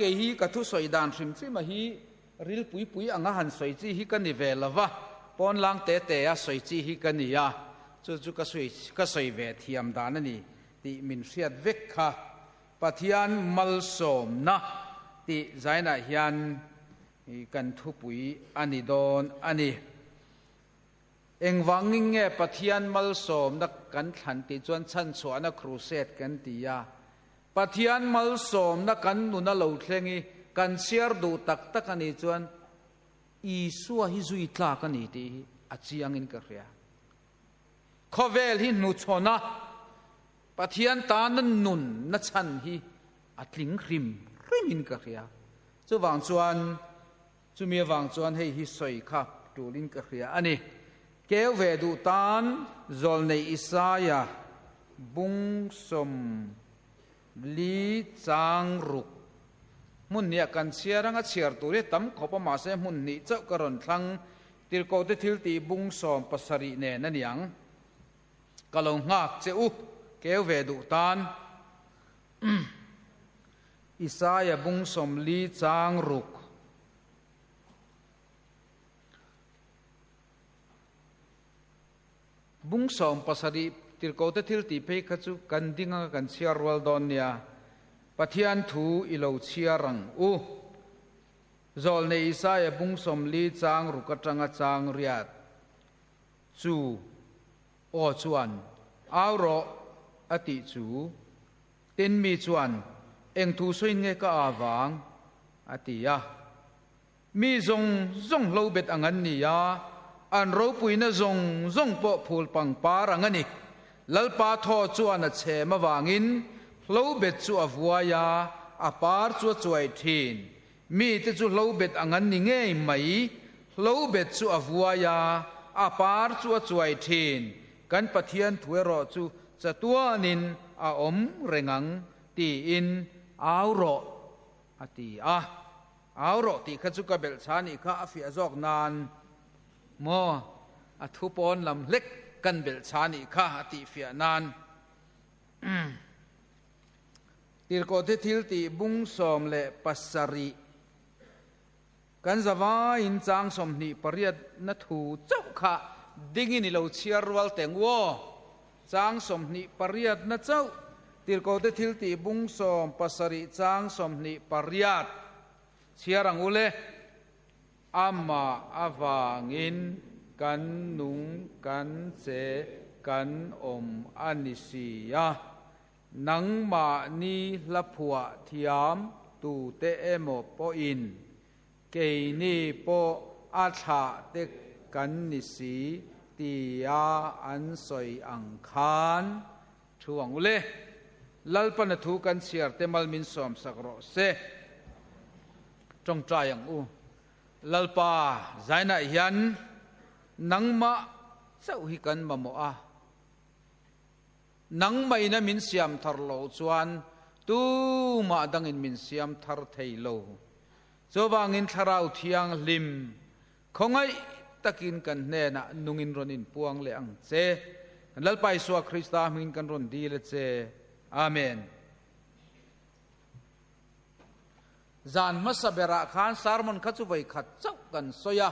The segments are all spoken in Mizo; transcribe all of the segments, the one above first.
Kei hi ka thusawi dan hrim hrim a hi ril pui pui anga han sawi chi hi ka ni ve lo va, pawnlang te te a sawi chi hi ka ni a, chu chu ka sawi ka sawi ve thiam dan a ni tih min hriat vek kha. Pathian malsawmna tih zainah hian kan thupui a ni dawn a ni. Engvangin nge Pathian malsawmna kan thlan tih chuan chhanchhuahna crusade kan ti a. Pathian malsawmna kan nuna lo thleng i kan chhiar duh tak tak a nih chuan Isua hi zui tlak a ni tih hi a chiangin ka hria. Khawvel hi hnuchhawn a, Pathian tana nunna chhan hi a tling hrim hrimin ka hria. Chuvang chuan Chumi avang chuan hei hi sawi kha tulin ka hria a ni. Keu ve duh tan Zawlnei Isaia bung 40 chang ruk hmun hniah kan chhiar anga chhiar tur hi tam khawp a, mahse hmun hnih chauh ka rawn thlang Tirhkohte thiltih bung 17 nen a niang. Ka lo nghak che u, keu ve duh tan. Isaia bung 40 chang ruk. Bung 17 tirhkohte thil tih phei kha chu kan ding anga kan chhiar rual dawn nia. Pathian thu i lo chhiar ang u. Zawlnei Isaia bung 40 chang ruk atanga chang riat chu aw chuan au rawh a tih chu. Tin, mi chuan, Eng thu sawiin nge ka a vang? a ti a. Mi zawng zawng hlo bet ang an ni a, an ropuina zawng zawng pawh phul pangpar ang a ni. Lalpa thaw chuan a chhem avangin hlo bet chu a vuai a, a par chu a chuai thin. Mite chu hlo bet ang an ni ngei mai, hlo bet chu a vuai a, a par chu a chuai thin. Kan Pathian thu erawh chu chatuanin a awm reng ang tiin au rawh a ti a. Au rawh tih kha chu ka belh chha nih kha a fiah zawk nan maw a thu pawn lam hlek kan belh chha nih kha a tih fiah nan. Tirhkohte thil tih bung 17 kan zavaiin chang 28 na thu chauh kha dingin i lo chhiar rual teng u aw. Chang 28 na chauh Tirhkohte thil tih bung 17 chang 28 chhiar ang u le. Amah avangin kan nung kan che kan awm a ni si a. Nangmahni hla phuah thiam tute emaw pawhin keini pawh a thlah te kan ni si tia an sawi ang khan thu ang u le. Lalpana thu kan chhiar te mal min sawmsak rawh se. Tawngtai ang u. Lalpa zainah hian nangmah chauh hi kan mamawh a. Nangmahina min siam thar loh chuan tumah dangin min siam thar thei lo. Chuvangin Thlarau Thianghlim khawngaih takin kan hnenah nungin rawn inpuang leh ang che. Kan Lalpa Isua Krista hmingin kan rawn dil a che. Amen. Zan hmasa berah khan sermon kha chu vawi khat chauh kan sawi a.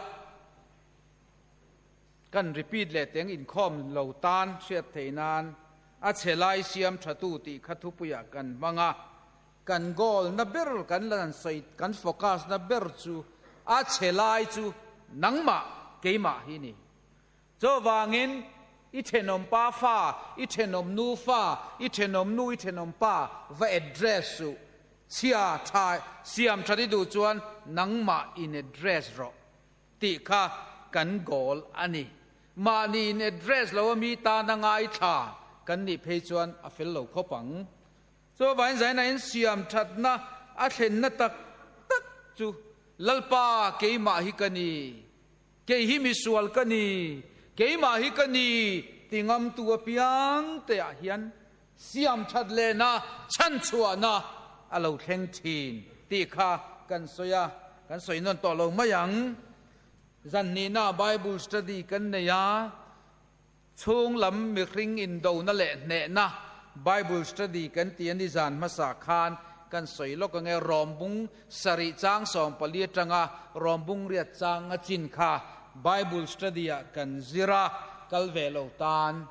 Kan repeat leh teng inkhawm lo tan hriat theih nan a chhe lai siam tha tu tih kha thupuiah kan hmang a. Kan goal na ber kan lan sawi kan focus na ber chu a chhe lai chu nangmah keimah hi ni. Chuvangin i thenawm pa fa, i thenawm nu fa, i thenawm nu, i thenawm pa va address suh. Chhia tha siam that i duh chuan nangmah in address rawh. Tih kha kan goal a ni. Mahni in address lo a mi tana ngaithla kan nih phei chuan a fel lo khawp ang. Chuvangin zaina in siam thatna a thlenna tak tak chu Lalpa keimah hi ka ni, kei hi misual ka ni, keimah hi ka ni ti ngamtu apiang te ah hian siam that lehna, chhanchhuahna a lo thleng thin tih kha kan sawi a, kan sawi nawn tawh lo mai ang. Zan hnihna Bible study kan nei a, chhung lam mihring indona leh hnehna Bible study kan ti a ni zan hmasa khan. kan sawi lawk ang e, Rawmbung sarih chang 14 atanga Rawmbung riat chang a chin kha Bible study ah kan zir a, kal ve lo tan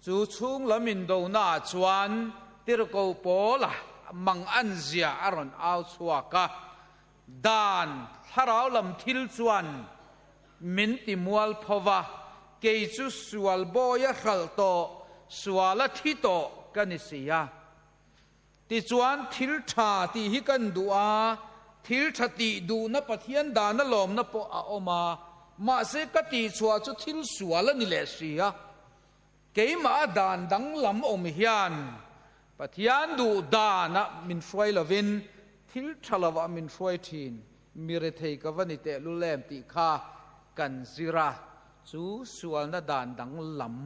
chu chhung lam indona ah chuan Tirhkoh Paula mang an zia a rawn au chhuak a, Dan thlarau lam thil chuan min ti mual pho va, kei chu sual bawi a hralh tawh, sual a thi tawh ka ni si a. Tichuan thil tha tih hi kan duh a, thil tha tih duhna Pathian dana lawmna pawh a awm a, mahse ka tihchhuah chu thil sual a ni leh si a. Keimah a dan danglam awm hian Pathian duh danah min hruai lovin thil tha lovah min hruai thin, mi rethei ka va ni tehlul em tih kha kan zir a, chu sualna dan danglam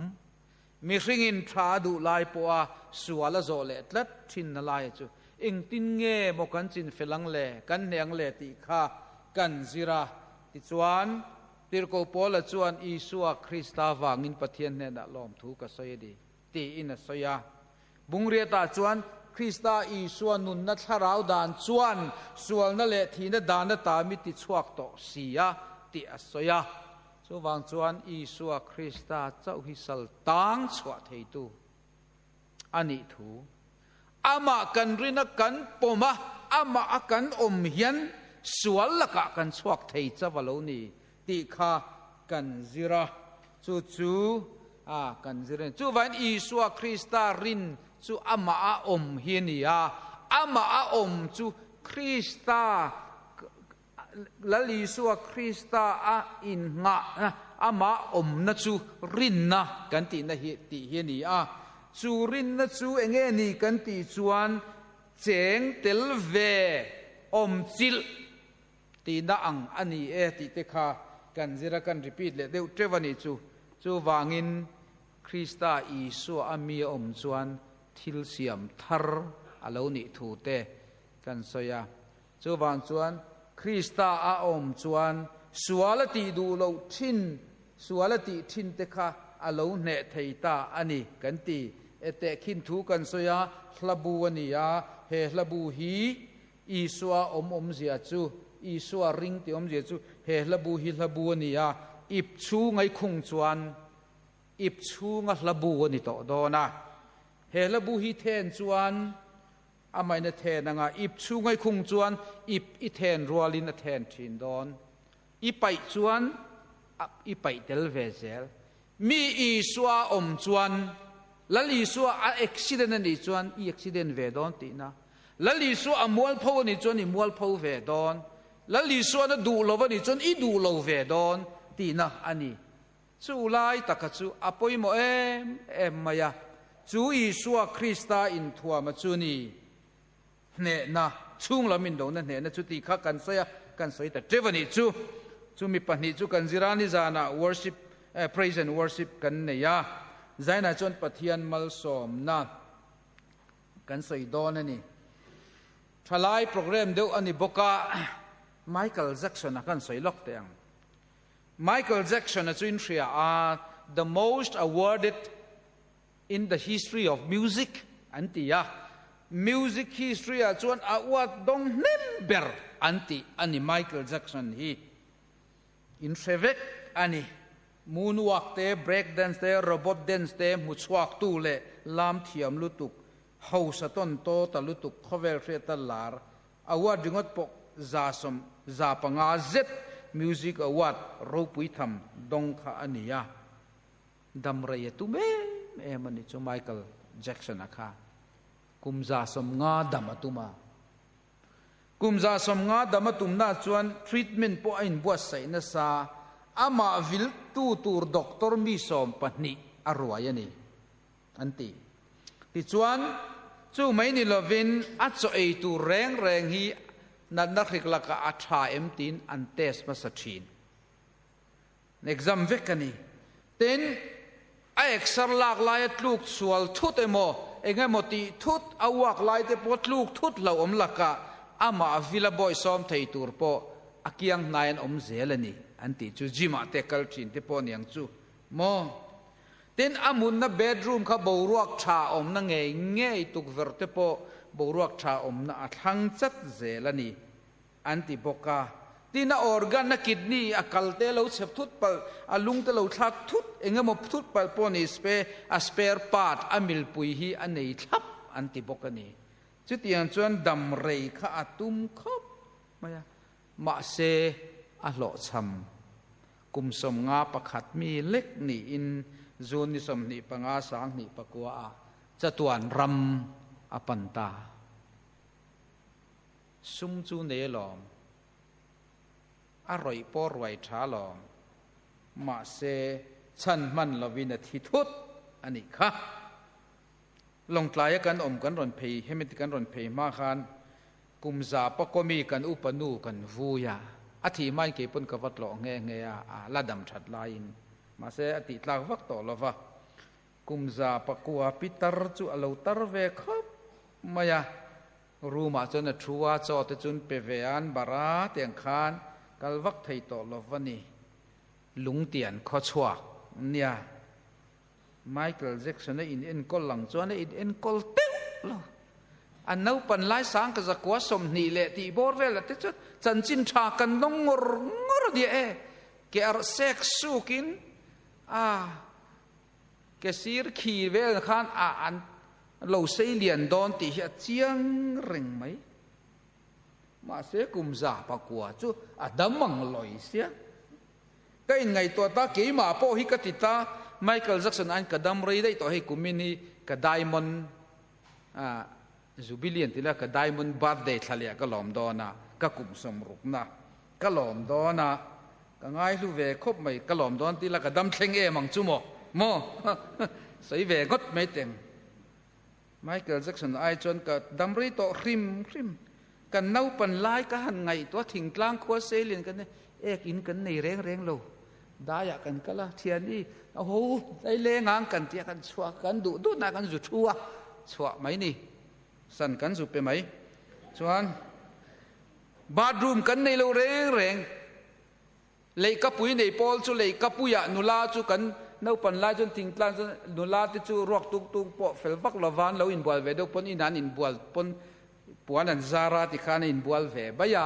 mihringin tha a duh lai pawha sual a zawh leh tlat thinna laia chu engtin nge maw kan chinfel ang le, kan hneh ang le tih kha kan zir a, tichuan Tirhkoh Paula chuan Isua Krista vangin Pathian hnenah lawmthu ka sawi a ni tiin a sawi a. Bungriatah chuan Krista Isua nunna thlarau dan chuan sualna leh thihna dan ata mi tichhuak tawh si a tih a sawi a. Chuvang chuan Isua Krista chauh hi sal tang chhuah theitu a nih thu amah kan rin a kan pawm a, amah a kan awm hian sual lakah kan chhuak thei chauh a lo ni tih kha kan zir a, chu chu a kan zir a ni. Chuvangin Isua Krista rin chu amah a awm hi a ni a, amah a awm chu Krista Lal Isua Krista a innghahna, amah awmna chu rinna kan tihna hi tih hi a ni a. Chu rinna chu eng nge ni kan tih chuan cheng tel ve awm chilh tihna ang a ni e tih te kha kan zir a, kan repeat leh deuh teuh a nih chu. Chuvangin Krista Isua a mi a awm chuan thil siam thar a lo nih thu te kan sawi a. Chuvang chuan Krista a awm chuan sual a tih duh loh thin, sual a tih thin te kha a lo hneh thei ta a ni kan ti. E tehkhin thu kan sawi a, hla bu a ni a, he hla bu hi Isua awm awmzia chu, Isua ring tih awmzia chu he hla bu hi hla bu a ni a, ip chhunga i khung chuan ip chhunga hla bu a ni tawh dawn a. He hla bu hi then chuan Amahin a then anga ip chhunga i khung chuan ip i then rualin a then thin dawn. I paih chuan i paih tel ve zel. Mi Isua a awm chuan Lal Isua a accident a nih chuan i accident ve dawn tihna. Lal Isua a mualpho a nih chuan i mualpho ve dawn. Lal Isuan a duh lo a nih chuan i duh lo ve dawn tihna a ni. Chu lai taka chu a pawimawh em em mai a, chu Isua Krista inthuama chu ni hnehna, chhung lam indona hnehna chu tih kha kan sawi a, kan sawi ta teuh a nih chu. Chu mi pahnih chu kan zir a, nizanah worship, praise and worship kan nei a, Zainah chuan Pathian malsawmna kan sawi dawn a ni. Thalai program deuh a ni bawk a, Michael Jackson-a kan sawi lawk teh ang. Michael Jackson-a chu in hria a, the most awarded in the history of music an ti a, music history ah chuan a uat dawng hnem ber an ti a ni Michael Jackson hi in hre vek a ni. Moonwalk te, break dance te, robot dance te hmu chhuak tu leh lam thiam lutuk, hausa tawn taw ta lutuk khawvel hriata lar Award ringawt pawh 105 zet Music Award ropui tham dawng kha a ni a, dam rei a tum em em a ni chu Michael Jackson-a kha kum 150 dam a tum a. Kum 150 dam a tumna chuan treatment pawh a inbuatsaih nasa, amah viltu tur doctor mi 12 a ruai a ni. An ti. Tichuan, chu mai ni lovin a chaw ei tur reng reng hi natna hrik lakah a tha em tiin an test hmasa thin. Exam vek a ni. Tin, a exer lak laia tluk sual thut emaw, eng emaw tih thut, a uak lai te pawh tluk thut hlauhawm lakah amah vila bawisawm thei tur pawh a kiang hnai an awm zel a ni, an tih chu gym-ah te kal thin te pawh niang chu maw? Tin, a mutna bedroom kha boruak tha awmna ngei ngei tukverh te pawh boruak tha awmna a thlang chat zel a ni an ti bawk a. Tin, a organ, a kidney, a kal te lo chep thut palh, a lung te lo thlak thut, eng emaw thut palh pawh ni spe, a spare part, a milpui hi a nei thlap an ti bawk a ni. Chutiang chuan dam rei kha a tum khawp mai a, mahse a hlawhchham. Kum 51 mi lek niin June ni 25 2009 ah chatuan ram a pan ta. Sum chu nei alawm, a rawih pawh ruai tha alawm, mahse chhan hman lovin a thi thut a nih kha. Lawngtlaia kan awm kan rawn phei, hemi kan rawn phei hma khan kum za pakawmi kan upa nu kan vui a, a thih hmain kei pawn ka va tlawh nghe nghe a, a la dam that laiin mahse a tih tlak vak tawh lo va, kum za pakua pitar chu a lo tar ve khawp mai a, room ah chuan a thu a, chaw te chu an pe ve a, an barh a, tiang khan kal vak thei tawh lo va ni, lungtian khawchhuak nia. Michael Jackson a in enkawl lang chuan a in enkawl teuh lo. An naupan lai sang ka zakua 20 leh tih bawr velah te chuan chanchin tha kan dawng ngawr ngawr a nia e. Ke arh sek sukin a ke sir khi vel khan a an lo sei lian dawn tih hi a chiang reng mai. Mahse kum 109 chu a dam ang lawi sia. Ka inngaihtuah ta, keimah pawh hi ka ti ta, Michael Jackson aiin ka dam rei daih tawh hei kumin hi ka diamond jubilee an ti la, ka diamond birthday thla leh ah ka lawm dawn a, ka kum 60 na ka lawm dawn a, ka ngaihlu ve khawp mai, ka lawm dawn ti la ka dam thleng em ang chu maw, maw sawi ve ngawt mai teng. Michael Jackson ai chuan ka dam rei tawh hrim hrim. Kan naupan lai ka han ngaihtuah thingtlang khua seilian kan ek in kan nei reng reng lo. Daiah kan kal a, thiani a ho dai leng ang kan tia kan chhuah kan duh duh na kan zu thu a, chhuah mai ni. San kan zu pe mai. Chuan bathroom kan nei lo reng reng. Leihkapui nei pawl chu leihkapuiah nula chu kan naupan lai chuan thingtlang chuan nula te chu ruak tung tung pawh fel vak lova an lo inbual ve deuh pawn inah an inbual pawn puan an zar a tikhan a inbual ve mai a,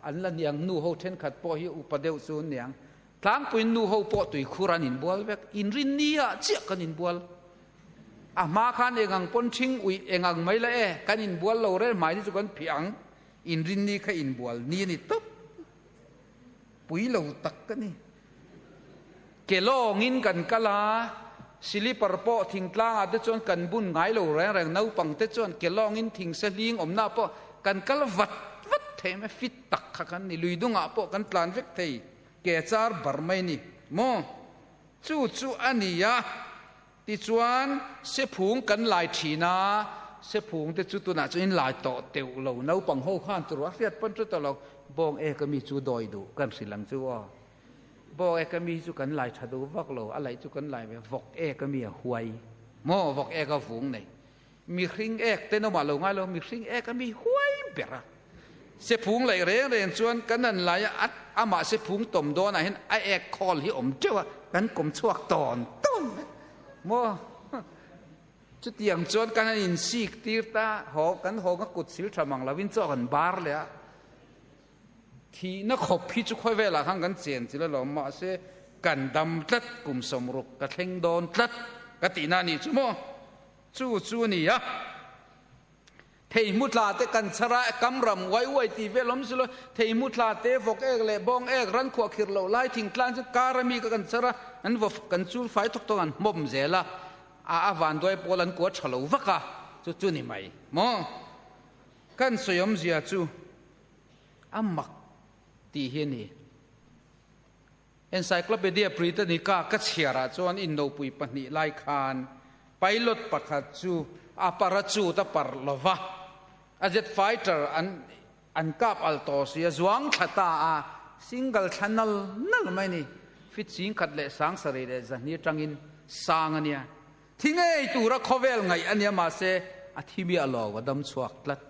an la niang nu ho thenkhat pawh hi upa deuh chu an niang tlangpuiin nu ho pawh tuikhur an inbual vek inrinni ah chiah kan inbual a hma khan engang pawn thing uih engang mai la e kan inbual lo rel hmai ni chu kan phih ang inrinni kha inbual ni a ni tawp. Pui lo tak ka ni. Ke lawngin kan kal a, silipar pawh thingtlangah te chuan kan bun ngai lo reng reng, naupang te chuan ke lawngin thingse hling awmna pawh kan kal vat vat thei mai, fit tak kha kan ni, lui dungah pawh kan tlan vek thei, ke char bar mai ni maw? Chu chu a ni a. Tichuan, sephung kan lai thin a, sephung te chu tunah chuan in lai tawh teuh lo, naupang ho khan chu ruah hriat pawn chu tawh lo, bawng e ka mi chu dawi duh kan hrilh ang chu aw, bawng e ka mi chu kan lai tha duh vak lo, a laih chu kan lai ve, vawk e ka mi a huai maw, vawk ek a vung nei, mihring ek te nawmah lo ngai lo, mihring ek a mi huai ber a, sephung laih reng reng chuan kan han lai a, amah sephung tawm dawnah hian a ek khawl hi awm teuh a, kan kawm chhuak tawn tawn mai maw. Chutiang chuan kan han insik tir ta, haw kan haw ka kut sil tha mang lovin chaw kan bar leh a, thihna khawp hi chu khawi velah khan kan chen chil alawm, mahse kan dam tlat kum 60 ka thleng dawn tlat ka tihna a nih chu maw, chu chu a ni a. Theihmu tla te kan chhar a, kam ram uai uai tih vel awm si lo. Theihmu tla te vawk ek leh bawng ek ran khuah khirh loh lai thingtlang chu kar ami ka kan chhar a, an vaw kan chul fai thawk thawk an hmawm zel a, a a vanduai pawl an kua tha lo vak a, chu chu ni mai maw? Kan sawi awmzia chu a mak tih hi a ni. Encyclopedia Britannica ka chhiarah chuan innopui pahnih lai khan pilot pakhat chu a parachute a parh lo va, a jet fighter an an kap al tawh si a, zuang thla ta a, single thla nal nal mai a ni. Fit 17,200 atangin sang a nia. Thi ngei tura khawvel ngaih a nia mahse a thi miah lo, a dam chhuak tlat.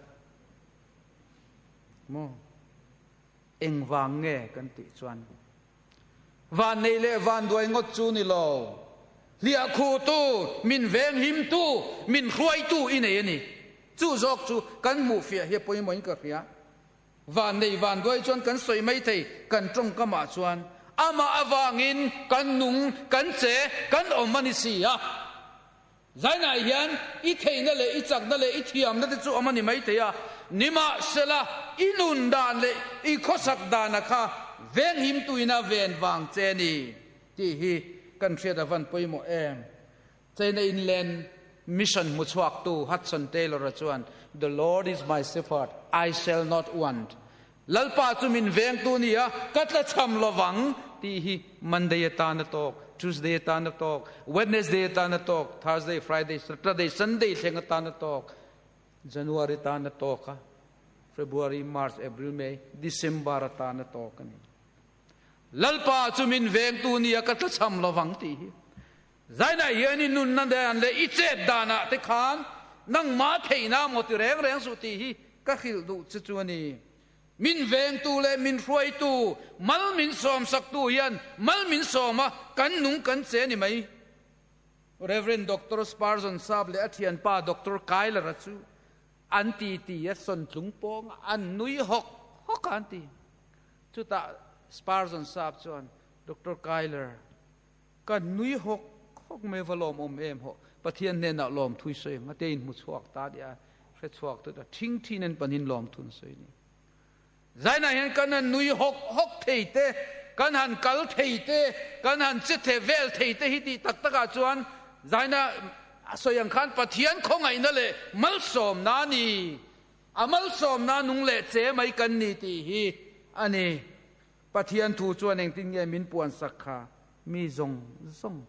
Maw? Engvang nge kan tih chuan vannei leh vanduai ngawt chu ni lo, hliahkhuhtu, min venghimtu, min hruaitu i nei a ni. Chu zawk chu kan hmuh fiah hi a pawimawhin ka hria. Van nei van duai chuan kan sawi mai thei, kan tawngkamah chuan amah avangin kan nung, kan che, kan awm a ni si a. Zainah hian i theihna leh i chakna leh i thiamna te chu awm a ni mai thei a, nimahsela i nun dan leh i khawsak dana kha venghim tuina ven vang che a ni tih hi kan hriat a van pawimawh em. China Inland Mission hmuchhuaktu Hudson Taylor-a chuan, The Lord is my shepherd, I shall not want. Lalpa chu min vengtu ni a, ka tlachham lovang, tih hi Monday atan a tawk, Tuesday atan a tawk, Wednesday atan a tawk, Thursday, Friday, Saturday, Sunday thleng atan a tawk, January tan a tawk a, February, March, April, May, December atan a tawk a ni. Lalpa chu min vengtu ni a, ka tlachham lovang tih hi. Zainah hian i nunna dan leh i chet danah te khan nangmah theihna maw ti reng reng suh tih hi ka hrilh duh che chu a ni. Min vengtu leh min hruaitu, mal min sawmsaktu hian mal min sawm a, kan nung kan che a ni mai. Rev. Doctor Spurgeon Sap leh a thianpa Doctor Kyler-a chu an titi a sawntlung pawng a, an nui hawk hawk a an ti. Chutah Spurgeon Sap chuan, Doctor Kyler, Ka nui hawk hawk mai va lawm awm em hawh. Pathian hnenah lawm thui sawi ang a te in hmu chhuak ta nia hre chhuak tut a thing thin an panin lawm thun sawi ni. Zainah hian kan han nui hawk hawk thei te, kan han kal thei te, kan han che the vel thei te hi tih tak takah chuan zaina a sawi ang khan Pathian khawngaihna leh malsawmna a ni. A malsawmna nung leh che mai kan ni tih hi a ni. Pathian thu chuan engtin nge min puan sak kha? Mi zawng zawng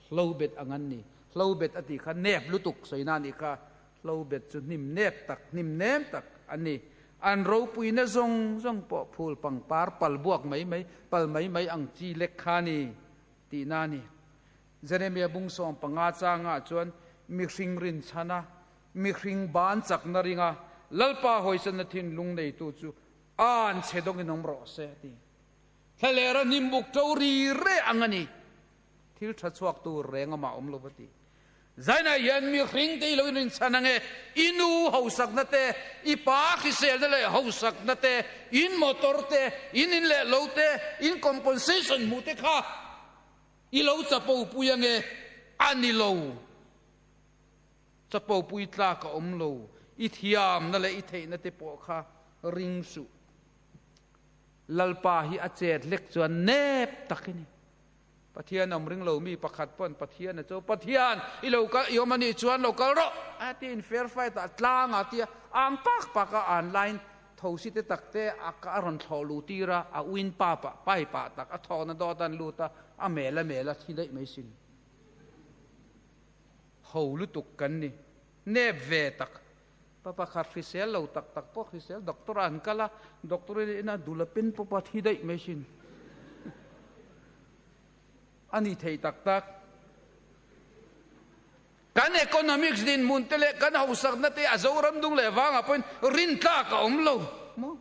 hlo bet ang an ni. Hlo bet a tih kha nep lutuk sawina a nih kha. Hlo bet chu hnim nep tak, hnim nem tak an ni. An ropuina zawng zawng pawh phul pangpar pal buak mai mai, pal mai mai ang chi lek kha a ni tihna a ni. Jeremia bung 15 changah chuan mihring rinchhana, mihring ban chakna ringa Lalpa hawisanna thinlung neitu chu An chhe dawngin awm rawh se a ti. Thlalera hnimbuk to ri reh ang a ni. Thil tha chhuak tur reng amah awm lo a ti. Zainah hian mihring te i lo inrinchhan ang e, i nu hausakna te, i pa hriselna leh hausakna te, in motor te, in in leh lo te, in compensation hmuh te kha i lo chapo pui ang e, a ni lo. Chapo pui tlak a awm lo, i thiamna leh i theihna te pawh kha ring suh. Lalpa hi a chet hlek chuan nep tak i ni. Pathian awm ring lo mi pakhat pawn Pathian a cho, Pathian, i lo kal, i awm a nih chuan lo kal rawh, a ti in fair fight ah tlang ah tia ang pak pak a an line thosi te tak te a a rawn thlawh luh tir a, a uin pa pah pai pah tak a thawkna dawt an lut a, a mel a mel a thi daih mai sin. Ho lutuk kan ni. Nep ve tak. Pa pakhat hrisel lo tak tak pawh hrisel doctor ah an kal a, doctor in ina dul a pen pawp a thi daih mai sin. A ni thei tak tak. Kan economics dinhmun te leh kan hausakna te a Zoram dung leh vangah pawhin rintlak a awm lo maw?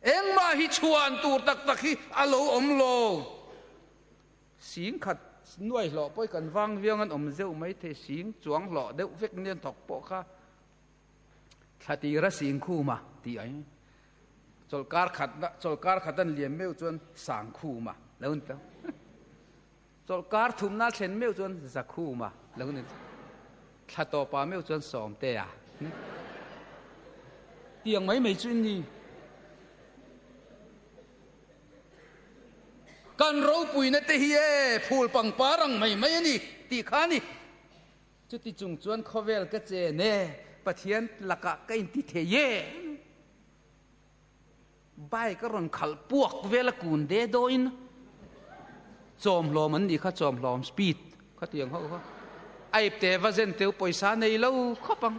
Engmah hi chhuan tur tak tak hi a lo awm lo. Sing khat nuai hlawh pawh hi kan vang viang an awm zeuh mai thei, sing chuang hlawh deuh vek nen thawk pawh kha thla tira sing khuma tih ai. Chawlhkar khat chawlhkar khat an liam meuh chuan sang khuma lo ni ta. Chawlhkar thumna thlen meuh chuan za khuma lo ni ta. Thla tawpa meuh chuan sawmtea. Tiang mai mai chu in ni. Kan ropuina te hi e phul pangpar ang mai mai a ni tih kha a ni. Chuti chung chuan khawvel ka chen e, Pathian lakah ka inti thei e. Bike a rawn khalh puak vel a kun de dawin chawmhlawm an nih kha, chawmhlawm speed khatiang ho kha. Aipte va zen teu pawisa nei lo khawp ang.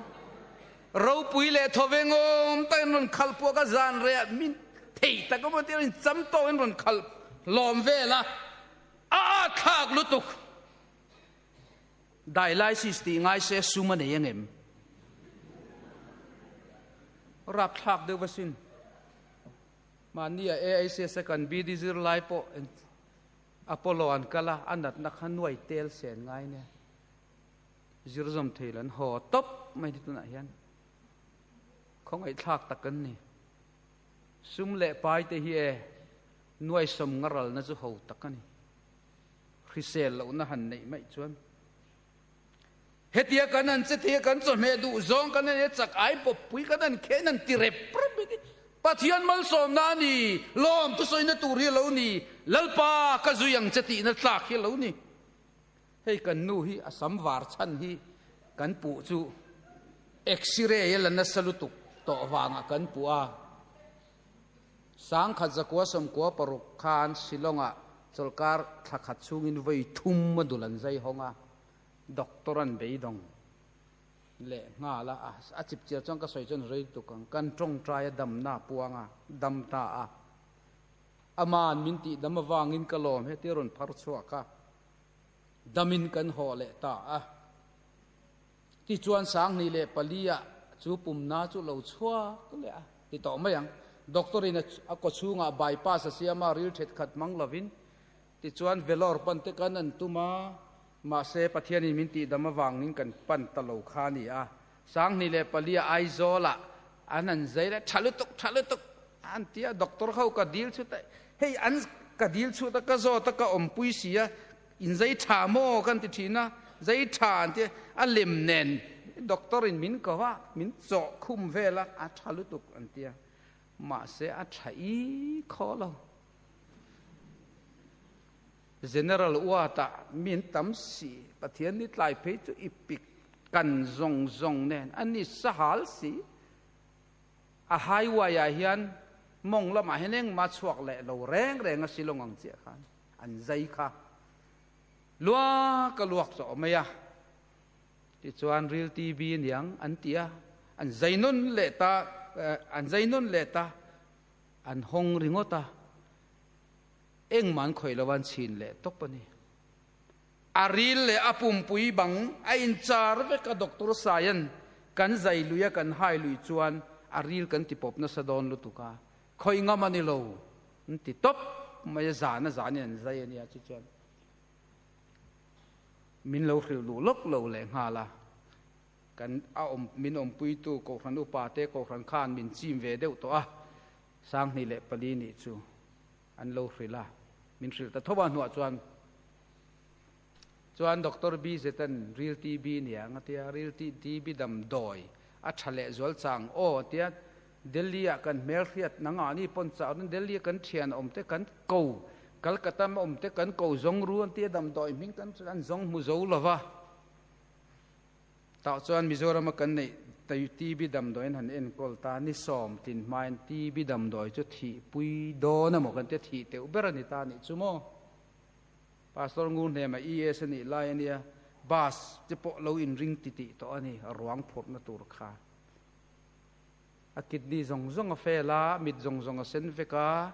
Ropui leh thawve ngawm takin rawn khalh puak a, zan reh min thei tak awm tir in cham tawkin rawn khalh hlawm vel a, a at thlak lutuk. Dialysis tih ngai se sum a nei angem? Rapthlak deuh va sin. Mahni a AICS a kan BD zirlai pawh Apollo an kal a, a natna kha nuai tel sen ngai nia. Zir zawm thei lo an haw tawp mai ni tunah hian. Khawngaihthlak tak an ni. Sum leh pai te hi e nuaisawm ngaralna chu ho tak a ni. Hrisel lohna han neih mai chuan hetia kan han che thei a, kan chawhmeh duh zawng kan han e chak ai pawp pui kan han khen han ti rep rep mai ni. Pathian malsawmna a ni, lawm thusawina tur hi a lo ni, Lalpa ka zui ang che tihna tlak hi a lo ni. Hei kan nu hi a sam var chhan hi kan puh chu X-ray a la nasa lutuk tawh vangah kan puh a. Sangkhat zakua sawmkua paruk khan Shillong-ah chawlhkar thla khat chhungin vawi thum a dul an zai hawng a, doctor an beidawng leh nghal a, a chip chiar chuan ka sawi chuan rei lutuk ang, kan tawngtai a damna a puang a, dam ta a, aman min tih dam avangin ka lawm hetia rawn phar chhuak a, damin kan haw leh ta a. Tichuan 2004-ah chu pumna chu lo chhuak leh a ti tawh mai ang. Doctor in a kaw chhungah bypass a siam a, ril thet khat hmang lovin. Tichuan Vellore pan te kan an tum a, mahse Pathianin min tihdam avangin kan pan ta lo kha a ni a. 2004-ah Aizawlah an han zai leh, tha lutuk, tha lutuk an ti a, doctor ho ka dil chhut a, hei an ka dil chhut a, ka zawt a, ka awmpui si a, In zai tha maw kan ti thin a, zai tha an ti a lem nen doctor in min ko a, min chawh khum vel a, a tha lutuk an ti a, mahse a tha i khaw lo. General ward ah min tam si, Pathian ni tlai phei chu i pik kan zawng zawng nen a ni sahal si. A highway ah hian mawng lamah hian engmah chhuak leh lo reng reng a silawng ang chiah khan. An zai kha luak a luak tawh mai a, tichuan ril TB aniang an ti a, an zai nawn leh ta, an zai nawn leh ta, an hawng ringawt a, engmah an khawih lo a, an chhin leh tawp a ni. A ril leh a pumpui bang a inchar vek a, Doctor Saian kan zai lui a, kan hai lui chuan a ril kan ti pawp nasa dawn lutuk a, khawih ngam a ni lo. An ti tawp mai a, zan a zanin an zai a nia chu chuan min lo hrilh duh lawk lo leh nghal a, kan a awm min awmpuitu Kohhran upa te Kohhran khan min chim ve deuh tawh a, 2004 nih chu an lo hrilh a, min hrilh ta tho a hnuah chuan chuan Doctor BZ-an ril TB nia ang a tia, ril TB damdawi a tha leh zual chang aw a tia, Delhi ah kan hmelhriat na ngah ni pawn chah run Delhi a kan thian awm te kan ko Calcutta a awm te kan ko zawng ru an tia damdawi hming kan an zawng hmu zo lo va tah chuan Mizoram a kan neih TB damdawi an han enkawl ta ni 90 hmain TB damdawi chu thih pui dawn emaw kan tia thih teuh ber a ni ta nih chu maw Pastor ngur hnema ES a nih lai a nia bus te pawh lo inring titih tawh a ni a ruang phurhna tur kha. A kidney zawng zawng a fail a, mit zawng zawng a sen vek a,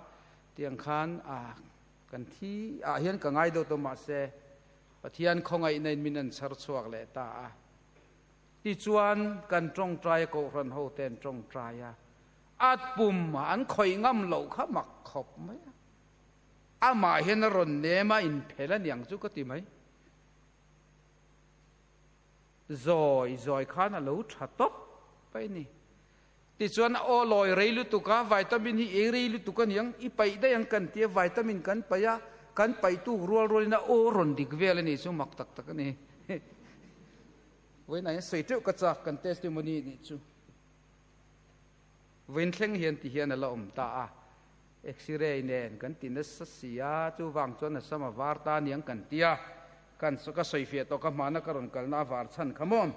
tiang khan a kan thi ah hian ka ngai deuh tawh mahse Pathian khawngaihna in min an chhar chhuak leh ta a. Tichuan kan tawngtai a Kohhran ho te an tawngtai a, at pum an khawih ngam loh kha mak khawp mai a. Amah hian a rawn nem a inphel a niang chu ka ti mai. Zawi zawi khan a lo tha tawp mai ni. Tichuan a aw lawi rei lutuk a, vitamin hi ei rei lutuk a niang, i paih daih ang kan ti a, vitamin kan paih a, kan paih tuk rual rualin a aw rawn dik vel a ni chu mak tak tak a ni. Vawiinah hian sawi teuh ka chak kan testimony nih chu. Vawiin thleng hian ti hian a la awm ta a, X-ray nen kan ti nasa si a, chuvang chuan a sam a var ta aniang kan ti a, kan ka sawifiah tawh ka hmana ka rawn kalna a var chhan kha maw?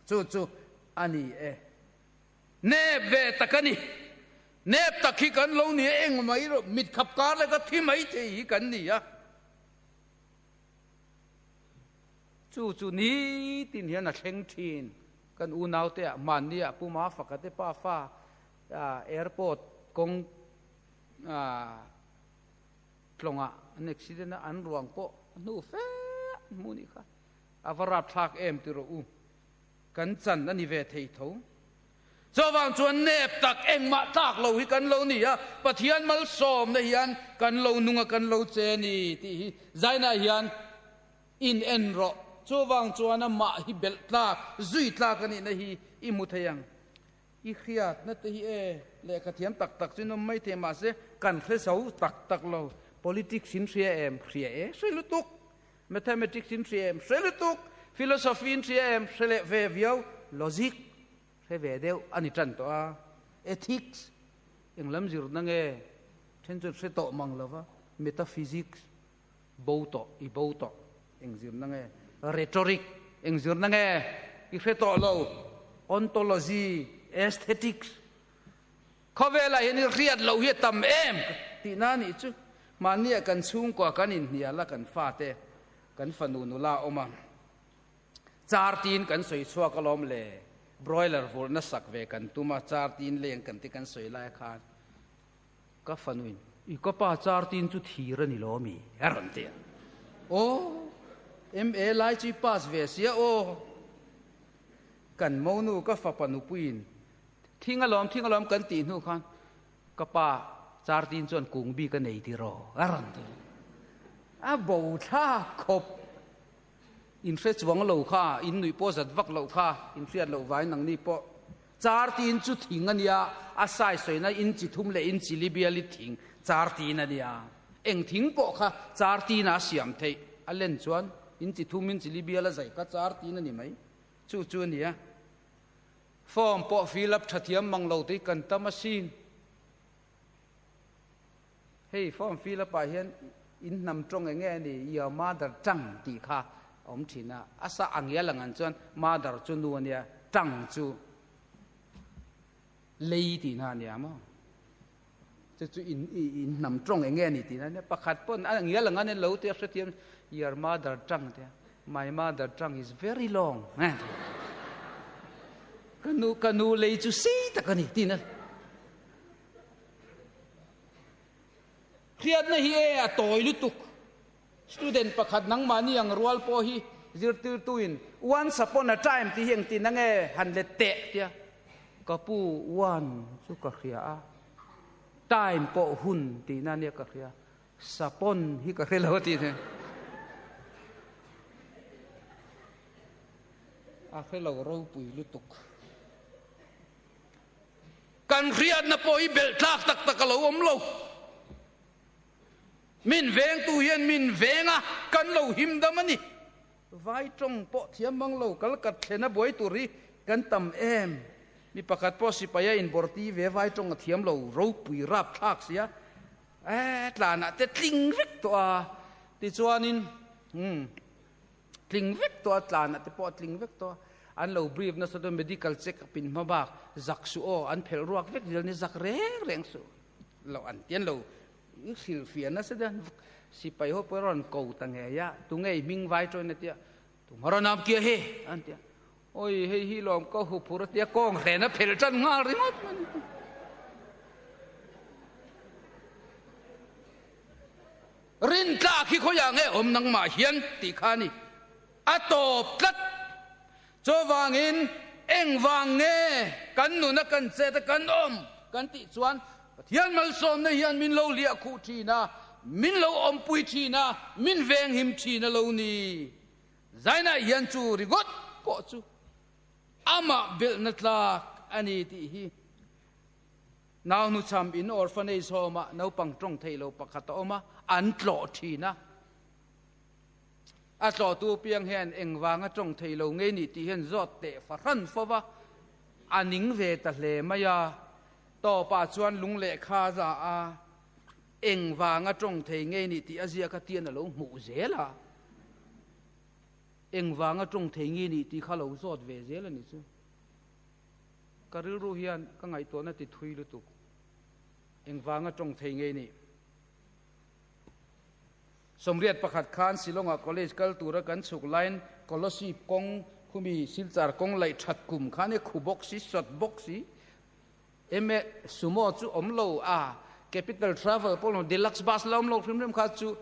Chu chu a ni e. Nep ve tak a ni. Nep tak hi kan lo ni a, eng mai rawh, mit khap kar leh ka thi mai thei hi kan ni a. Chu chu nitin hian a thleng thin. Kan unaute ah hmanni ah Pu Mafaka te pafa Airport kawng tlawngah an accident a, an ruang pawh a hnu fe an hmu nih kha. A va rapthlak em ti rawh u. Kan chan a ni ve thei tho. Chuvang chuan nep tak engmah tlak lo hi kan lo ni a, Pathian malsawmna hian kan lo nung a, kan lo che a ni tih hi zainah hian in en rawh. Chuvang chuan amah hi belh tlak, zui tlak a nihna hi i hmu thei ang. I hriatna te hi e, lehkha thiam tak tak chu in awm mai thei mahse kan hre zo tak tak lo. Politics in hria em? Hria e, hre lutuk. Mathematics in hria em? Hre lutuk. Philosophy in hria em? Hre leh ve viau. Logic hre ve deuh a ni tan tawh a. Ethics eng lam zirna nge? Then chuan hre tawh mang lo va. Metaphysics bo tawh, i bo tawh. Eng zirna nge? Rhetoric eng zirna nge? I hre tawh lo. Ontology, aesthetics Khawvelah hian i riat loh hi a tam em tihna a nih chu. Mahnia kan chhungkua kan inhnial a, kan fate, kan fanu nula a awm a, char tiin kan sawi chhuak alawm le, broiler vulhna sak ve kan tum a, char tiin leng kan ti kan sawi lai khan ka fanuin, I ka pa char tin chu thir a ni lo mi? a rawn ti a. Aw, MA lai chu i pass ve sia aw. Kan monu ka fapa nupuiin Thing alawm, thing alawm kan tih hnu khan ka pa Chartin chuan kung bik a nei tiraw a rawn ti. A bo thlak khawp. In hre chuang lo kha, in nuih pawh zat vak loh kha, in hriat loh vain nangni pawh. Chartin chu thing a nia, a sai sawina in chi thum leh in chi li bial i thing Chartin a nia. Eng thing pawh kha Chartin a siam theih a len chuan in chi thum in chi li bial a zai kha Chartin a ni mai. Chu chu a nia. Form pawh fill up tha thiam mang lo tih kan tam asin. Hei form fill up ah hian in hnam tawng eng nge a ni, your mother tongue tih kha a awm thin a. A sa ang hial ang an chuan mother chu nu a nia, tongue chu lei tihna a nia maw. Chu chu in in hnam tawng eng nge a ni tihna a nia. Pakhat pawn a ngial ang an lo tia hrethiam your mother tongue tia my mother tongue is very long ka nu ka nu lei chu sei tak a ni tihna. Hriatna hi e a tawi lutuk. Student pakhat nangmahni ang rual pawh hi zirtirtuin once upon a time tih hi engtin ange han let teh tia ka pu one chu ka hria a, time pawh hun tihna ania ka hria, sapon hi ka hre lo a tih nen a hre lo ropui lutuk. Kan hriatna pawh hi belh tlak tak tak a lo awm lo. Min vengtu hian min veng a, kan lo him dam a ni. Vai tawng pawh thiam mang lo, kal kat thlen a buai tur hi kan tam em. Mi pakhat pawh sipai a inbawrti ve vai tawng a thiam lo, ropui rap thlak sia, eh tlanah te tling vek tawh a, tichuanin umm tling vek tawh a, tlanah te pawh a tling vek tawh a, an lo brief nasa dawn medical check up in hma bak zak suh aw, an phelh ruak vek zel ni zak reng reng suh lo an ti an lo I hrilhfiah nasa deuh sipai ho pawh rawn ko ta ngei a, tunge i hming vai tawhin a tia, tumah rawn am kia he an tia, awi hei hi lawm ka hu phur a tia kawng hren a phelh tan nghal ringawt mai. Rintlak hi khawiah nge awm nangmah hian tih kha a ni, a tawp tlat. Chuvangin engvang nge kan nuna kan chet a kan awm kan tih chuan Pathian malsawmna hian min lo liah khuh thin a, min lo awmpui thin a, min venghim thin a lo ni. Zainah hian chu ringawt pawh chu amah belhna tlak a ni tih hi nau hnuchham in orphanage home ah naupang tawng thei lo pakhat a awm a, an tlawh thin a. A tlawhtu piang hian engvanga tawng thei lo ngei nih tih hian zawt teh fahran fo va, a ning ve ta hle mai a. Tawpah chuan lung lehkha za a, engvanga tawng thei ngei nih tih a ziak a tian a lo hmuh zel a. Engvanga tawng thei ngei nih tih kha lo zawt ve zel a ni chu. Ka rilru hian ka ngaihtuahna ti thui lutuk. Engvanga tawng thei ngei nih. 81 khan Shillong-ah college kal tura kan chhuk laiin Kolasib kawng khumi Silchar kawng laih that kum khan e khu bawk si, sawt bawk si, eme Sumo chu awm lo a, Capital Travel pawh lo, Deluxe bus la awm lo hrim hrim kha chu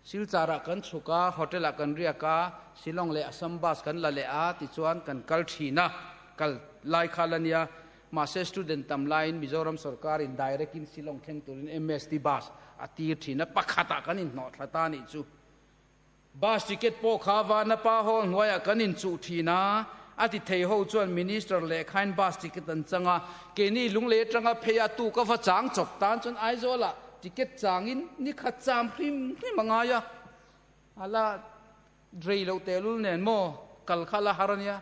Silchar-ah kan chhuk a, hotel-ah kan riak a, Shillong leh Assam bus kan la leh a, tichuan kan kal thin a, kal lai kha la nia. Mahse student tam laiin Mizoram sorkarin direct in Shillong thleng turin MST bus a tir thin a, pakhatah kan inhnawh thla ta nih chu. Bus ticket pawh kha Vanapa Hall hnuaiah kan inchuh thin a, a ti thei ho chuan Minister lehkhain bus ticket an chang a, keini Lunglei atanga phei a tuk a va chang chawp tan chuan Aizawlah ticket changin ni khat cham hrim hrim a ngai a, a la rei loh tehlul nen maw kal kha la har a nia,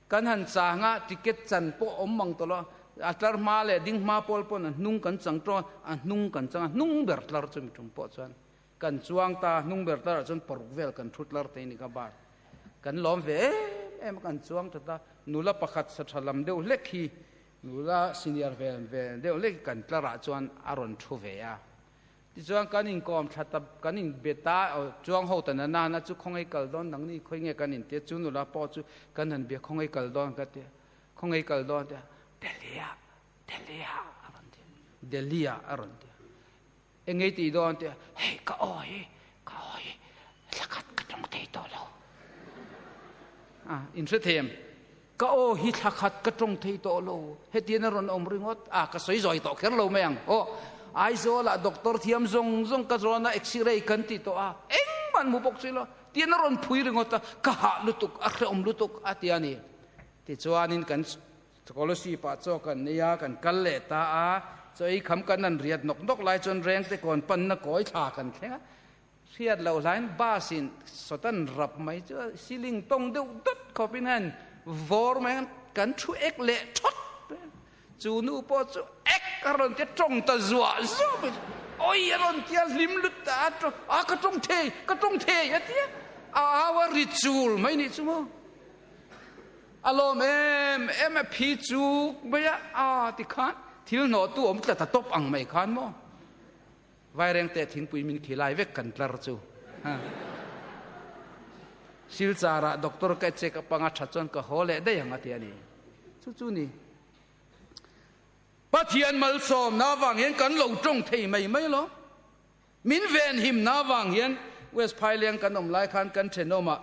kan han chang a ticket chan pawh awm mang tawh lo, a tlar hma leh ding hma pawl pawn a hnung kan chang tawng a, a hnung kan chang a, hnung ber tlar chu mi tum pawh chuan Kan chuang ta, hnung ber tlarah chuan paruk vel kan thu tlar thei ni kha bar. Kan lawm ve em em a, kan chuang that a, nula pakhat sa tha lam deuh hlek hi, nula senior ve ve deuh hlek hi kan tlarah chuan a rawn thu ve a. Tichuan kan inkawm thla ta, kan inbe ta, chuang ho ta na nana chu khawngaih kal dawn nang ni khawi nge kan intia, chu nula pawh chu kan han bia khawngaih kal dawn ka tia, khawngaih kal dawn tia, Delhi-ah, Delhi-ah a rawn ti, Delhi-ah a rawn ti. Engei tih dawn tih a, hei ka aw hi, ka aw hi thla khat ka tawng thei tawh lo. A, in hre thei em? Ka aw hi thla khat ka tawng thei tawh lo. Hetian a rawn awm ringawt. A, ka sawi zawi tawh kher lo mai ang. Aw, Aizawlah doctor thiam zawng zawng ka zawn a, x-ray kan ti tawh a, engmah an hmu bawk si lo. Tian a rawn phui ringawt a, ka hah lutuk, a hrehawm lutuk a ti a ni. Tichuanin kan Scholarship ah chaw kan nei a, kan kal leh ta a, chaw ei kham kan han riat nawk nawk lai chuan rengte kawn panna kawi thla kan thleng a, hriat loh hlain bus in sawtan rap mai chu a ceiling tawng deuh dawt khawp in han vawr mai a, kan thu ek leh thawt mai a, chu nu pawh chu ek a rawn tia tawng ta zuah zuah mai chu, awi a rawn tia hlim lut ta a, a ka tawng thei, ka tawng thei a tia, a au a ri chul mai nih chu maw. A lawm em em a, phi chuk mai a, a ti khan thil hnawhtu awm tlat a tawp ang mai khan maw. Vairengte thingpui min khi lai vek kan tlar chu. Silchar ah doctor ka check up anga tha chuan ka haw leh daih ang a ti a ni. Chu chu ni. Pathian malsawmna avang hian kan lo tawng thei mai mai lo. Min venhimna avang hian West Phaileng kan awm lai khan kan thenawmah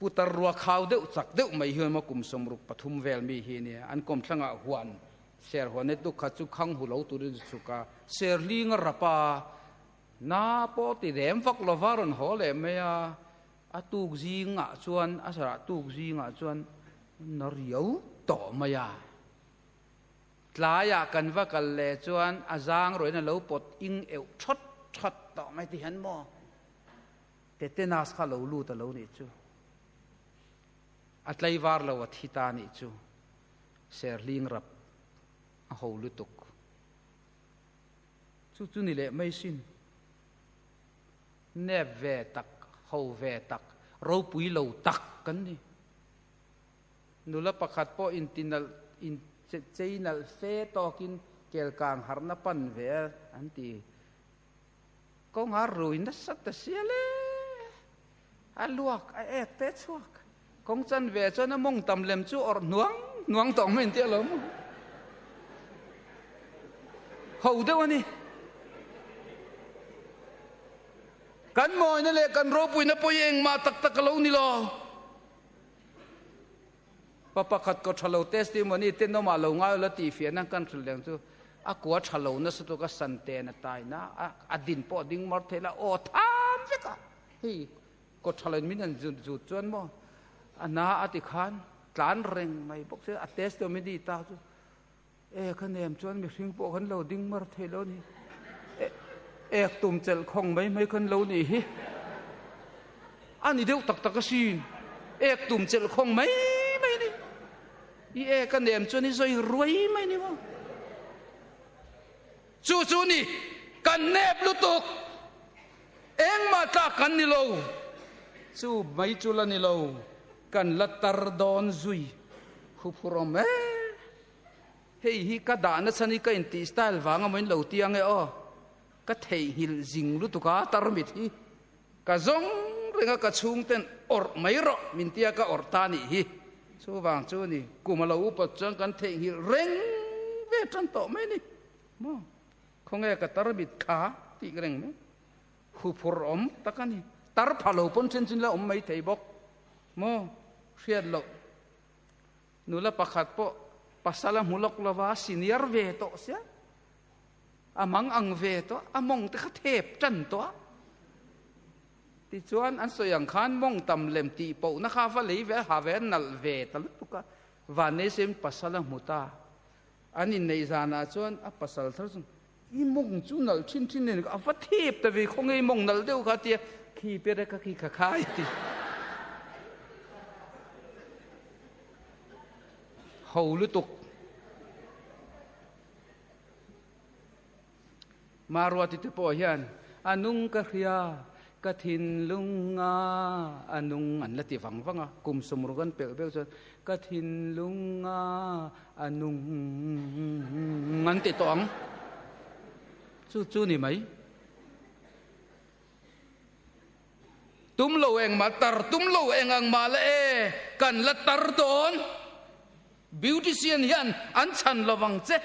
Putar rua khau deuh chak deuh mai hian maw kum 63 vel mi hi nia, an kawmthlangah huan ser huan e tuk kha chu khang hu lo turin a chhuk a, ser hling a rap a, na pawh ti rem vak lova rawn haw leh mai a, a tuk zingah chuan a sarah tuk zingah chuan na riau tawh mai a, tlaiah kan va kal leh chuan a zang rawhin a lo pawt ing euh thawt thawt tawh mai ti hian maw. Tetanus kha lo lut a lo nih chu. A tlaivar lo a thi ta nih chu. Serhling rap a ho lutuk. Chu chu ni leh mai sin. Nep ve tak, ho ve tak, ropui lo tak kan ni. Nula pakhat pawh intinalh, incheinalh fe tawkin kelkang harhna pan ve an ti. Kawnga rui nasa ta sia le, a luak a ek te chhuak. Kawng chan ve chuan a mawng tam lem chu awrh hnuang hnuang tawh mai an ti alawm. Ho deuh a ni. Kan mawina leh kan ropuina pawh hi engmah tak tak a lo ni lo. Pa pakhat ko tha lo testimony tenawmah lo ngai ula tih fiahna kan hrilh leng chu a kua tha lo nasa tuk a san ten a tai na a a din pawh a ding mar thei la aw tham vek a hei ko tha lo in min han zut zut chuan maw a na a ti khan tlan reng mai bawk se a testimony ta chu e ka nem chuan mihring pawh kan lo ding mar thei lo ni ek tum chelh khawng mai mai kan lo nih hi a ni deuh tak tak asin ek tum chelh khawng mai mai ni i ek a nem chuan i zawi ruai mai ni maw chu chu ni kan nep lutuk engmah tlak kan ni lo chu mai chu la ni lo kan la tar dawn zui huphurh awm e Hei hi ka dahna chhan hi ka intih style vang amaw in lo ti ang e aw. Ka theihnghilh zing lutuk a tarmit hi. Ka zawng reng a ka chhungten awrh mai rawh min tia ka awrh ta nih hi. Chuvang chu ni kum a lo upat chuan kan theihnghilh reng ve tan tawh mai ni. Maw? Khawnge ka tarmit kha tih reng mai. Huphurh awm tak a ni. Tar pha lo pawn then chin la awm mai thei bawk. Maw? Hriat loh. Nula pakhat pawh pasal a hmu lawk lova, senior ve tawh sia, a mang ang ve tawh, a mawng te kha thep tan tawh a. Tichuan an sawi ang khan mawng tam lem tih pohna kha va lei ve a, ha ve a nalh ve ta lutuk a. Vanneisem pasal a hmu ta. An inneih zanah chuan a pasal thar chu I mawng chu nalh thin thin nen a va thep ta ve khaw ngei mawng nalh deuh kha tia khi pe rek a khi kha khai a ti. Ho lutuk. Maruati te pawh hian a nung ka hria, ka thinlung a a nung an la ti vang vang a, kum sawmruk an pelh beuh chuan ka thinlung a a nung an ti tawh ang. Chu chu ni mai. Tum lo engmah tar tum lo eng ang mah la e, kan la tar dawn. Beautician hian an chhan lovang che.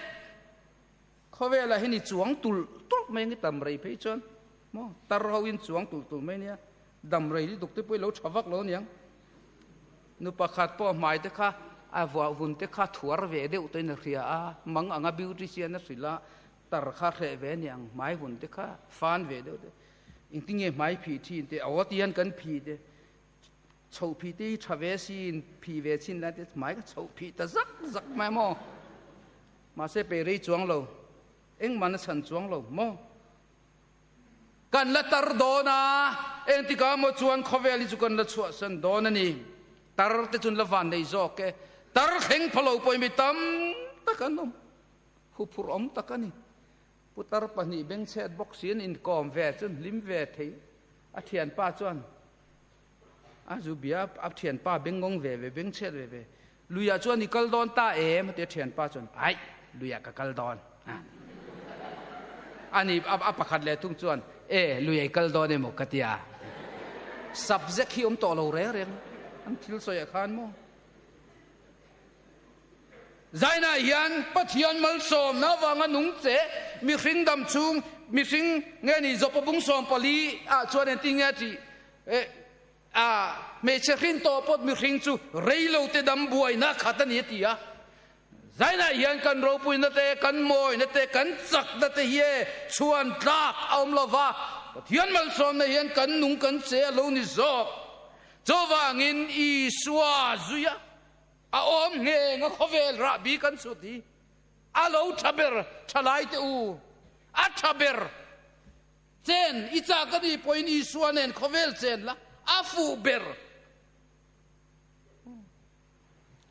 Khawvelah hian i chuang tulh tulh mai ang i tam rei phei chuan maw tar ho in chuang tulh tulh mai nia dam rei lutuk te pawh i lo tha vak lo aniang. Nu pakhat pawh hmai te kha a vuah vun te kha thuar ve deuh tawhin a hria a, mang anga beautician a hrilh a, tar kha hreh ve aniang hmai vun te kha fan ve deuh te engtinge hmai phih thin te aw tihian kan phih te chhoh phih te hi tha ve siin phih ve chin lai te hmai ka chhoh phih ta zak zak mai maw. Mahse pe rei chuang lo, engmah na chhan chuang lo maw? Kan la tar dawn a, engtikah maw chuan khawvel hi chu kan la chhuahsan dawn a ni. Tar te chu an la van nei zawk e, tar thleng pha lo pawhin mi tam tak an awm, huphurh awm tak a ni. Putar pahnih bengchhet bawk si an inkawm ve chu an hlim ve thei. A thianpa chuan A zu bia a thianpa bengngawng ve ve, bengchhet ve ve. Luiah chuan i kal dawn ta em? A ti a thianpa chuan, Aih, luiah ka kal dawn. A ni, a pakhat leh thung chuan, E, luiah i kal dawn emaw ka ti a. Subject hi awm tawh lo reng reng an thil sawiah khan maw? Zainah hian Pathian malsawmna avanga nung che mihring dam chhung mihring nge ni Jopa bung 14 ah chuan engtin nge a tih? A hmeichhe hrin tawh pawt mihring chu reilo te dam buaina khat a ni a ti a. Zainah hian kan ropuina te, kan mawina te, kan chakna te hi e chhuan tlak a awm lo va, Pathian malsawmna hian kan nung kan che a lo ni zawk. Chuvangin Isua zuia A awm ngheng a khawvel rahbi kan chhut hi a lo tha ber thalai te u, a tha ber chen i chak a nih pawhin Isua nen khawvel chen la a fuh ber.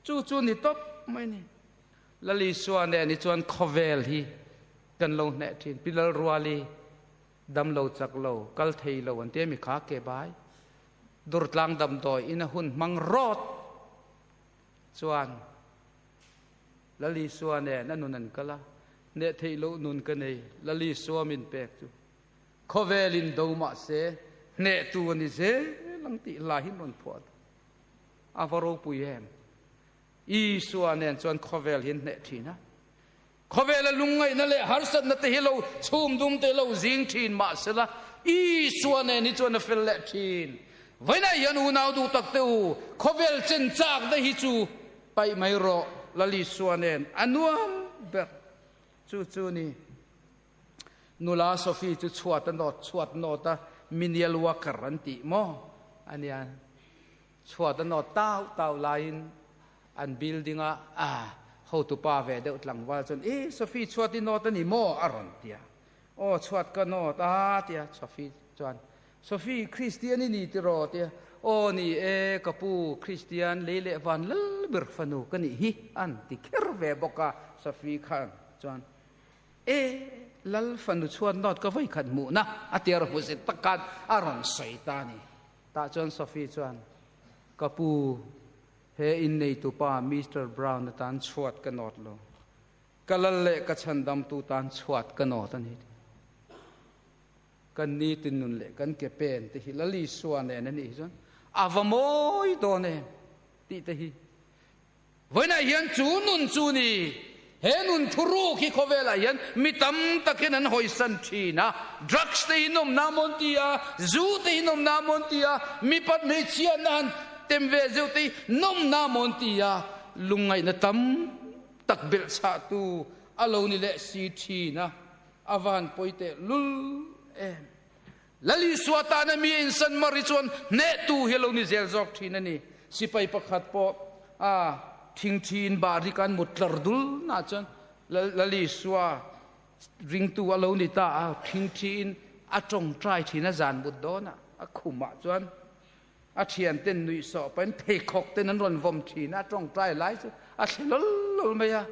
Chu chu ni tawp mai ni. Lal Isua nen hi chuan khawvel hi kan lo hneh thin. Pi Lalruali dam lo chak lo, kal thei lo an ti a mi kha ke bai. Durtlang damdawi in a hun hmang rawt chuan Lal Isua nen a nun an kal a, hneh theih loh nun ka nei, Lal Isua min pek chu khawvel in do mah se hnehtu a ni zel ang tih hla hi an rawn phuah ta. A va ropui em! Isua nen chuan khawvel hi an hneh thin a. Khawvela lungngaihna leh harsatna te hi lo chhum dum te lo zing thin mahsela Isua nen hi chuan a fel leh thin. Vawiinah hian unau duh tak te u, khawvel chen chak te hi chu paih mai rawh, Lal Isua nen a nuam ber. Chu chu ni. Nula Sophie chu chhuat a nawt chhuat nawt a, menial worker an tih maw a nia. Chhuat a nawt tau tau laiin an building a hotupa ve deuh tlangval chuan, I Sophie chhuat i nawt a ni maw? a rawn ti a. Aw chhuat ka nawt a ti a. Sophie chuan, Sophie, Kristian i ni tiraw? a ti a. Aw ni e, ka pu, Kristian lei leh van lal ber fanu ka nih hi an ti kher ve bawk a. Sophie khan chuan, E, lal fanu chhuat nawt ka vawikhat hmuhna a ti a rawn hmu zet tak khan a rawn sawi ta a ni. Tah chuan Sophie chuan, Ka pu, he inneitupa Mister Brown atan chhuat ka nawt lo. Ka lal leh ka chhandamtu tan chhuat ka nawt a ni. Kan nitin nun leh kan ke pen te hi Lal Isua nen a nih hi chuan a va mawi dawn em tih te hi Vawiinah hian chu nun chu ni. He nun thuruk hi khawvelah hian mi tam tak hian an hawisan thin a. Drugs te hi nawmna maw an ti a, zu te hi nawmna maw an ti a, mipat hmeichhiatna han tem ve zeuh te hi nawmna maw an ti a. Lungngaihna tam tak belhchhahtu a lo ni leh si thin a, a van pawi teh lul em. Lal Isua tana mi a insan mar hi chuan hnehtu hi a lo ni zel zawk thin a ni. Sipai pakhat pawh a thingthiin bahrik an mut tlar dul na chuan Lal Isua ringtu a lo ni ta a, thingthiin a tawngtai thin a zan mut dawn a, a khumah chuan a thianten nuih sawh pahin pheikhawk ten an rawn vawm thin a, a tawngtai lai chu a thle lawl lawl mai a,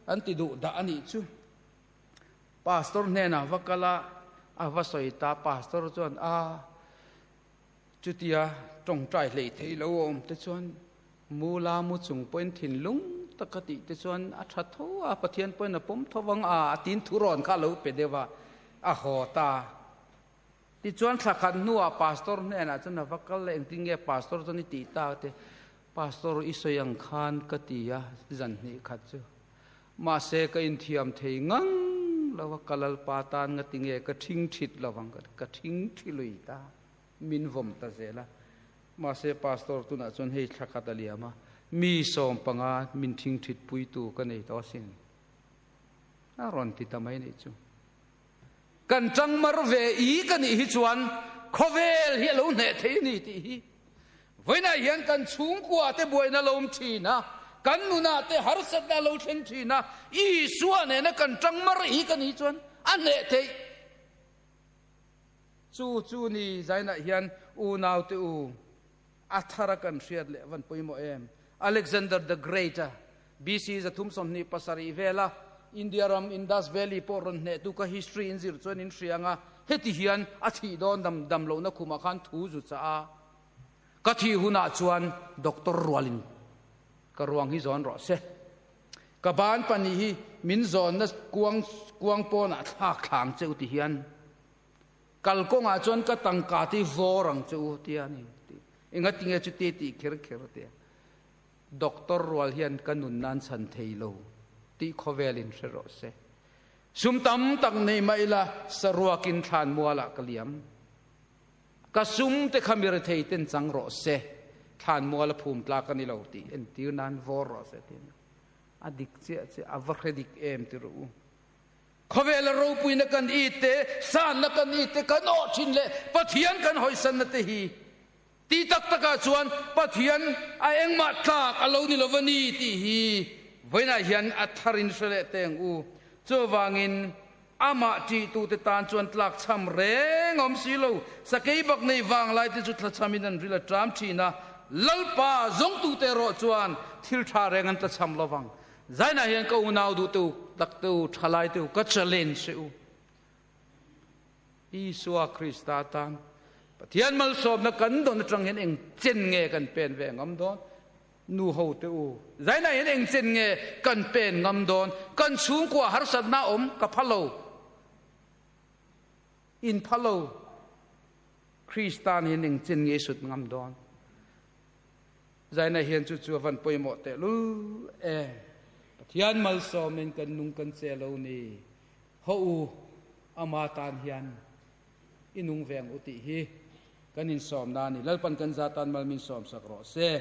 an ti duh dah a nih chu. Pastor hnenah va kal a, a va sawi ta, Pastor chuan a chutia tawngtai hlei thei lo a awm te chuan mu la mu chung pawhin thinlung taka tih te chuan a tha tho a, Pathian pawhin a pawm tho vang a, a tin thu rawn kha a lo pe deuh a, a haw ta. Tichuan thla khat hnuah Pastor hnenah chuan a va kal a, engtin nge Pastor chuan i tih tak te, Pastor i sawi ang khan ka ti a, zan hnih khat chu. Mahse ka inthiam thei ngang lo a, ka Lalpa tan nga tinge ka thing thit lo ang ka thing thi lui ta, min vawm ta zel a. Mahse Pastor tunah chuan hei thla khat a liam a, mi 15 min thing thit puitu ka nei tawh asin. A rawn ti ta mai nih chu. Kan tang mar ve i ka nih hi chuan khawvel hi a lo hneh thei a ni tih hi vawiinah hian kan chhungkua te buaina lo awm thin a, kan nunah te harsatna a lo thleng thin a, Isua nena kan tang mar hi ka nih chuan a hneh theih. Chu chu ni zainah hian unaute u a thara kan hriat leh van pawimawh em? Alexander the Great a BC 327 vela India ram Indus Valley pawh rawn hnehtu ka history in zir chuan in hria anga heti hian a thih dawn dam dam lohna khumah khan thu zu chah a, ka thih hunah chuan doctor rualin ka ruang hi zawn rawh se, ka ban pahnih hi min zawnna kuang kuang pawnah thlak thlang che u ti hian Kalkawngah chuan ka tangka te hi vawr ang che u tia ni. Engatinge chu te tih kher kher tia. Doctor rual hian ka nun nan chhan thei lo tih khawvelin hre rawh se. Sum tam tak nei mah ila saruakin thlan mualah ka liam. Ka sum te kha mi rethei ten chang rawh se. Thlan mual a phum tlak a ni lo tih entir nan vawr rawh se tia ni. A dik chiah chiah a va hre dik em ti rawh u. Khawvela ropuina kan it te, sanna kan it te, kan awh thin leh Pathian kan hawisanna te hi ti tak takah chuan Pathian a engmah tlak a lo ni lo va ni tih hi vawiinah hian a tharin hre leh teng u. Chuvangin amah ṭihtute tan chuan tlakchham reng a awm si lo. Sakei bak nei vanglai te chu tlachhamin an ril a ṭam ṭhin a, Lalpa zawngtute erawh chuan thil ṭha reng an tlachham lo vang. Zainah hian ka unau duh te u, tak te u, thalai te u, ka challenge che u. Isua Krista tan Pathian malsawmna kan dawn atang hian eng chen nge kan pen ve ngam dawn? Nu ho te u, zainah hian eng chen nge kan pen ngam dawn? Kan chhungkua harsatna awm ka phalo. In phalo. Krista hian eng chen nge sut ngam dawn? Zaina hian chu chu a van pawimawh tehlul e. Pathian malsawmin kan nung kan che lo ni. Haw u, ama tan hian i nung ve ang u tih hi kan insawmna a ni. Lalpan kan za tan mal min sawmsak rawh se.